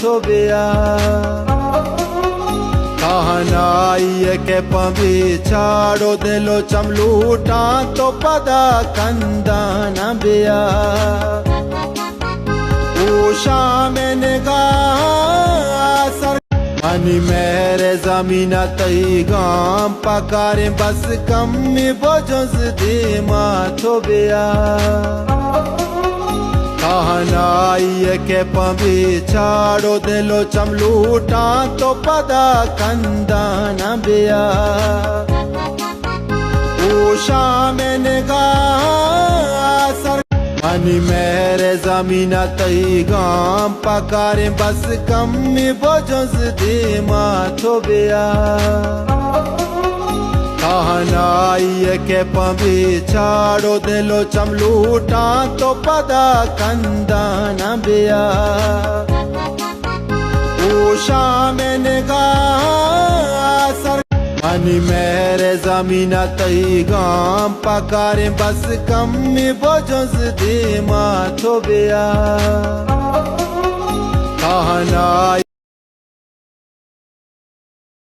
تو بیا۔ تہنائی ءِ کیپاں بہ چاڑ ءُ دل ءُ چم لوٹاں، تو پدا کنداں نہ بیا۔ او شام نگاہ سر منی مہر زمین ءَ تئی گام پکاریں، بس کمی بجز دیما تو بیا۔ تہنائی ءِ کیپاں بہ چاڑ ءُ دل ءُ چم لوٹاں، تو پدا کنداں نہ بیا۔ او شام نگاہ سر منی مہر زمین ءَ تئی گام پکاریں، بس کمی بجز دیما تو بیا۔ تہنائی ءِ کیپاں بہ چاڑ ءُ دل ءُ چم لوٹاں، تو پدا کنداں نہ بیا۔ او شام نگاہ سر منی مہر زمین ءَ تئی گام پکاریں، بس کمی بجز دیما تو بیا۔